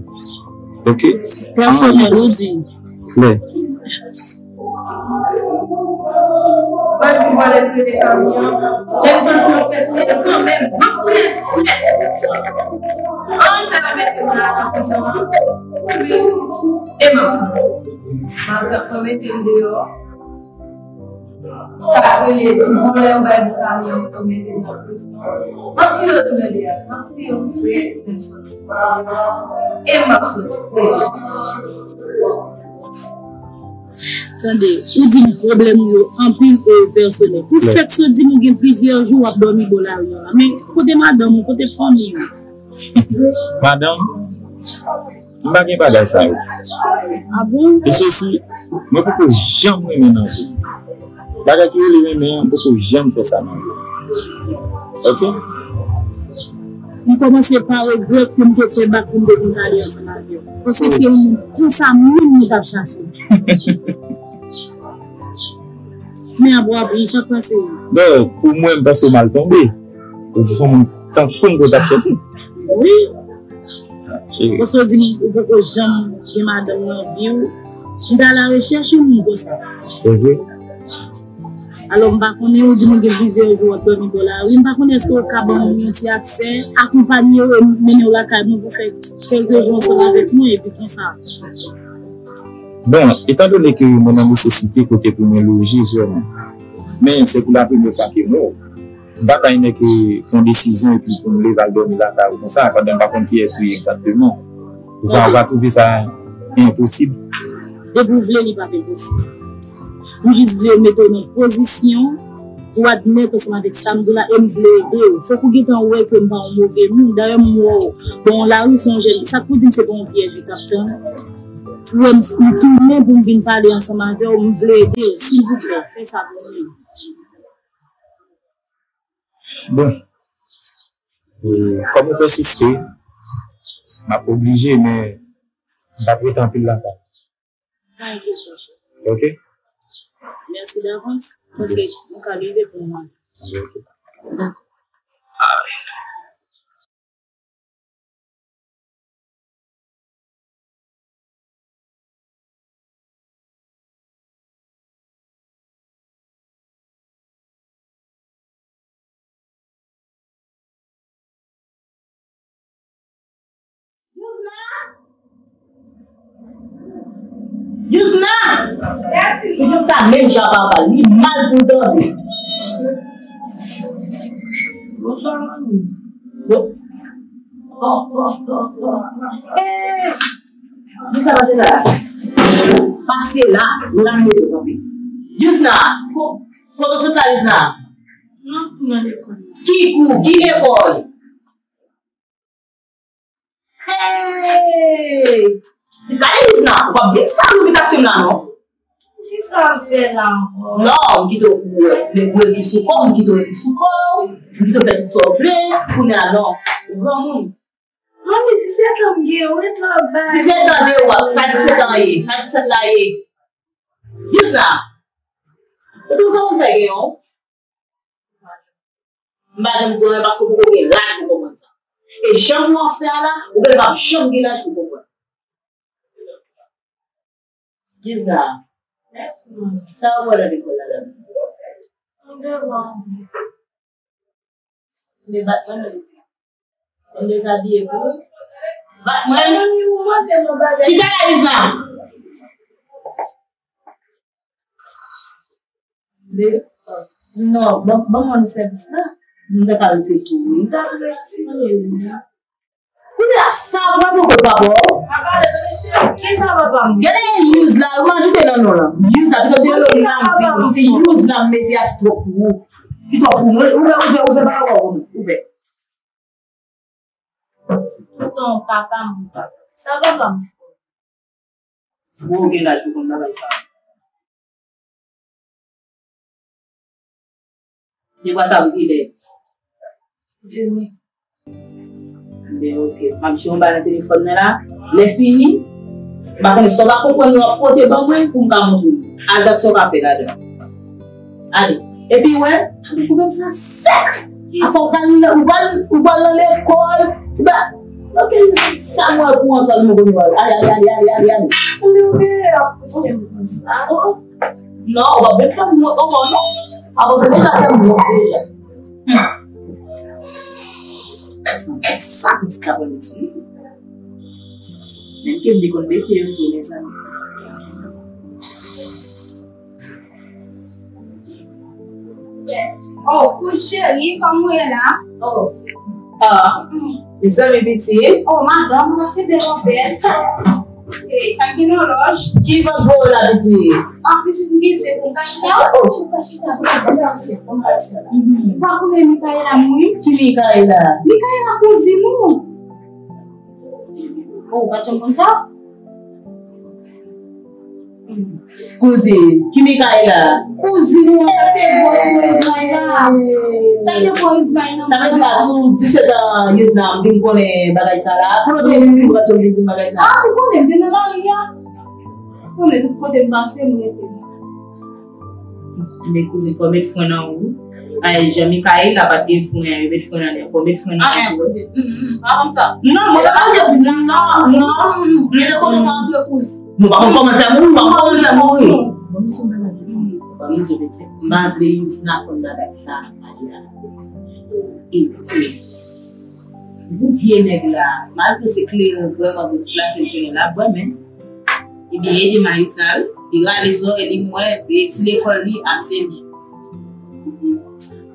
Oke? Pèsonèl, ou di. Klè. Bandi vòlè touye kamyon. Lè m santi m ap fè touye l kanmenm, m ap touye l frèt. An fè yo mete m la nan prizon an. E m ap soti. Malgrat mwen mete m deyò. Sa k rele ti vòlè yo bay m kamyon pou mete m nan prizon. M ap touye yo toulède a. M ap touye yo frèt lè m soti. E m ap soti. Tande, ou di m pwoblèm ou yo anpil e yo pèsonèl. Ou fèk sot di m ou gen plizyè jou w ap dòmi bò lari an la. Men kote madanm ou, kote fanmi ou? Madanm, m pa gen bagay sa yo. A bon? E sesi, mwen poko janm renmen nan vi. Bagay ki rele renmen an, m poko janm fè sa nan vi. Oke? M kòmanse pa regrèt ke m te fè bak pou m te vin pale ansanm avè w. Paske se yon moun konsa menm mwen t ap chache. Men apre w ap ri, sa k pase? Non, pou mwen, m panse w mal tonbe. Ou di se yon moun tankou m ke w t ap chache. Wi. Cheri. Paske w di m ou poko janm gen madanm nan vi w. M t a larechèch yon moun konsa. Se vre. Alò, m pa konnen, ou di m ou gen plizyè jou w ap dòmi bò lari. M pa konnen èske w ka ban m yon ti aksè, akonpanye w e mennen w lakay mwen pou fè kèlke jou ansanm avèk mwen, epi konsa. Bon, etandone ke mwen nan nesesite kote pou mwen loje vrèman, men se pou la premyè fwa ke mwen, m pa ka imen ke pran desizyon epi pou m leve al dòmi lakay ou konsa, pandan m pa konn kiyès ou ye egzakteman. Ou pa, ou pa twouve sa enposib? Depi w vle, li p ap enposib. M jis vle mete w nan pozisyon pou w admèt ansanm avèk sa m di w la e m vle ede w. Fòk ou gentan wè ke m pa yon move moun. Dayè, m wè w bò lari, se yon jèn, sa k pou di m se pa yon pyèj ou t ap tann? Ou wè m, m tounen pou m vin pale ansanm avè w, m vle ede w. Silvouplè, fè sa pou mwen. Bon. E, kòm ou pèsiste, m ap oblije, men m p ap rete anpil lakay. Pa gen kesyon, cheri. Oke. Mèsi davans, paske m ka leve pou mwen. Oke. Dakò. Youzna! Youzna! Youzna sa menm jan papa, li mal pou l tande. Bonswa, manmi. Bon. Oh, oh, oh, oh. Eh! Youzna, pase la. Pase la, la m mete w kanpe. Youzna, ko-, kote w sot la, Youzna? Nan kou nan lekòl. Ki kou? Ki lekòl? Hey! Gade Youzna, ou p ap vin sal repiyasyon m la non. Kisa w ap fè la ankò? Non, m kite w pou, pou epi sou kò w, m kite w epi sou kò w, m kite w fè tout sa w vle, kounye a non. Ou granmoun. Manmi, disèt an m gen, ou ret la w ap bay. Disèt an de w ap, sa disèt an ye, sa disèt la ye. Youzna, ou tout sa w fè gen yon. M pa janm di w anyen paske w poko gen laj pou konprann sa. E jan w ap fè a la, ou genlè p ap janm gen laj pou konprann. Youzna, sa w wè nan lekòl la la? Vle bat mwen menm. Mwen dezabiye pou ou. Bat mwen. Chita la, Youzna. Non, ban, ban mwen sèvis la. M ta ka rete pou ou. M ta rete si mwen ye la. Kounye a, sa w ap pran pou kont papa w? Papa, le tande chè. Kisa papa m? Gade Youzna, ou ajoute nan non lan. Youzna, pito de lo nan vi, se Youzna m mete a ki twòp pou ou. Ki twòp pou mwen? Ouvè, ouvè, ouvè, pa wè pou mwen. Ouvè. Tonton, papa m, papa. Sa papa m. Bon, ou gen laj pou konn bagay sa. Depi sa pou kilè? Demen. Enben, oke. M ap jwe yon bagay nan telefòn nan la. Lè fini, m pa konnen si w pa konprann, w ap pote ban mwen pou m ka montre w. Al gad sa w ka fè ladan. Ale. Epi, wè, koupe m sa sèk. Afè w pral, ou pral, ou pral nan lekòl. Ti ba, oke, sa mwen pou Antoine, mwen konn wè. Ale, ale, ale, ale, ale, ale. Mwen, mwen, ap pouse m konsa. Non, w ap vin fè m wont ankò, non. Abandone sa fè m wont deja. Hmm. Sa pitit la pran pitit. Menm ke m te konn bete yo vre, mezanmi. Oh, kouz cheri, kòman w ye la? Oh. Ah. Mezanmi pitit. Oh, madanm, ou se bèl anpil. Ey, sa gen nan lòj? Ki vant bo la, pitit? Ah, pitit, m gen se pou m ka chita. Oh, chita, chita, chita, chita. Mhm. Ou pa konnen Mikaela mouri? Ki Mikaela? Mikaela kouzin ou. Oh, ou pa janm konn sa? Kouzin, ki Mikaela? Kouzin ou an, sa te gwòs pou Ismaela. Sa te gwòs Ismaela. Sa vle di la, sou disèt an, Yusna, m vin konnen bagay sa la. Kote w te vin, ou pa t vin di m bagay sa? Ah, ou konnen, m te nan lari a. Ou konnen tout kote m pase, m rete. Men kouzin, fò w met fren nan ou. Ay, jan Mikaela pa t gen fren, yo met fren nan li, fò w met fren nan ou. Ah, eh, kouzin. Mm, mm, pa konn sa. Non, mwen pa di, non, non, non. Mete kote w pa antre kouz. Nou pa konn kòman l fè mouri, nou pa konn kòman l fè mouri. Bon, nou di yon bagay pitit. Bon, nou di pitit. M pa vle Yusna konn bagay sa. Epi, pou vye nèg la, malgre se kleren vrèman de tout la sent jounen la, bwè men. Ebyen, ede Mayous la, wi. Li rale zòrèy li, mwen, li ti lekòl li, ase li.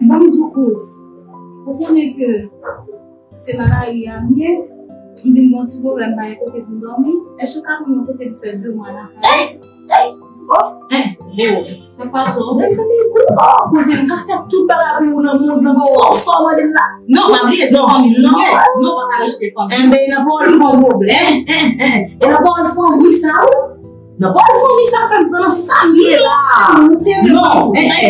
Ban m di w kouz. Ou konnen ke se nan lari a m ye, m vin gen yon ti pwoblèm, pa gen kote pou m dòmi. Èske w ka ban m yon kote pou fè de mwa la? Ey! Ey! Oh! Ey! Bon. Sa k pase w? Mezanmi, kou, oh, kouzin, m ka fè tout bagay pou ou nan mond lan, sa w mande m la. Non, pa bliye, se fanmi nou ye. Non, pa ka rejte fanmi. Enben, nan pawòl fanmi, pwoblèm. E nan pawòl fanmi sa, wi. Nan pawòl fanmi sa fè m pran nan sa m ye la. Non, eh, eh.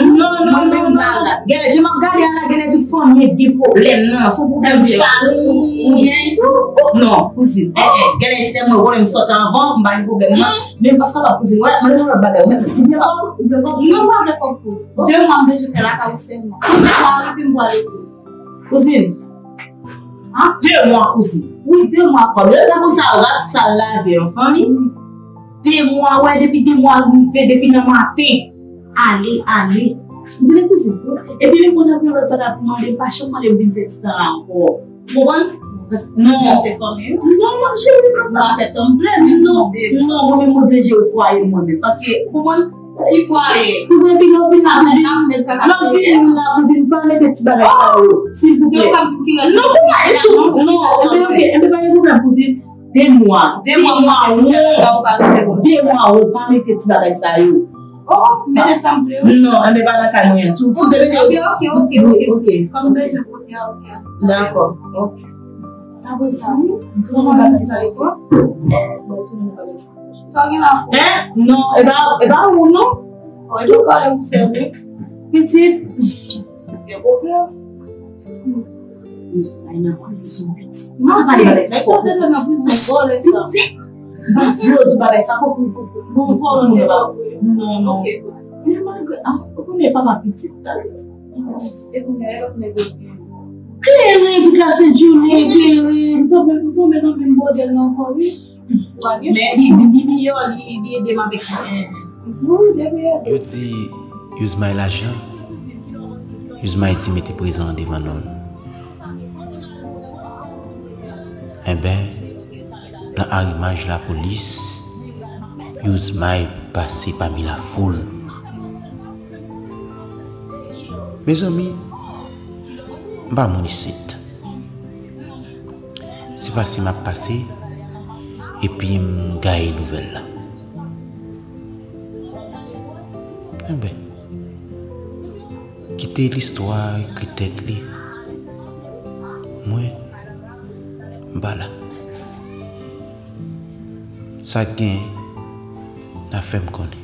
Non, non, non, non, non. Genlè, jan m ap gade a la, genlè tout fanmi gen pwoblèm, non. Se yon pwoblèm fanmi. Ou gen tou? Non, kouzin. Eh, eh, genlè, se mwen, ou konnen m sòti anvan, m pa gen pwoblèm, non. Men m pa kapab kouzin. Wè, mwen, mwen, bagay, mwen, ou byen kòb, ou byen kòb. Non, pa vle kòb kouz. De mwa m bezwen fè lakay ou sèlman. Kouz pa rive, m pwale kouz. Kouzin. An? De mwa, kouzin. Wi, de mwa, kòb. Lè tan konsa, rat sal lave an fanmi. De mwa, wè, depi de mwa rive, depi nan maten. Ale, ale. M tande kouzin. Epi, menm kounye a, vin lòt bagay pou mande, m pa janm mande, m vin fè ti tan la ankò. Ou konprann? Non. Se fanmi w? Non, non, cheri, non. Ou pa fè tan m vle, men non, non, mwen menm, mwen vle jere fwaye m mwen menm. Paske, ou konprann? Ki fwaye? Kouzin, epi lè w vin la, kouzin. Lè w vin la, kouzin, pa mete ti bagay sa yo. Silvouplè. Non, kouman, e sou, non, enben, ok, enben, pa gen pwoblèm, kouzin. De mwa. De mwa, de mwa, won. De mwa, won, pa mete ti bagay sa yo. Oh, mete sa m vle, wi. Non, enben, pa nan kay mwen an. Si w, si w te mete yo. Ok, ok, ok, ok. Wi, ok. Kòm bezwen kote a, ok. Dakò, ok. Apre sa, wi, tounen bagay sa yo. Bon, tounen bagay sa. Sa w gen la pou? Hein? Non, e pa, e pa ou, non. Oh, e tou pale pou sèvi. Pitit. Gen pwoblèm. Ay nan prizon, pitit. Non, pa di bagay sa. Nèg sa te dwe nan prizon, vòlè sa. Pitit. M pa vle w di bagay sa, fòk ou, ou, ou, ou, ou, non, non. Ok, kouz. Men malgre, ah, ou konnen papa pitit la, pitit. E kounye a, e lòt nèg yo gen. Kleren tout la sent jounen, kleren, m tonbe, m tonbe nan menm bòdèl la ankò, wi. Men li, li miyò, li, li ede m avèk, eh, wi, depi. Yo di Yuzmaila Jean, Yuzmaila di mete prezan an devan non l. Enben, nan arimaj lapolis, Yuzmaila pase pami lafoul. Mezanmi, m pa moun isit. Se pase m ap pase, epi m gaye nouvèl la. Enben, E listwa ekri tèt li. Mwen, m pa la. Sa k genyen, n a fè m konnen.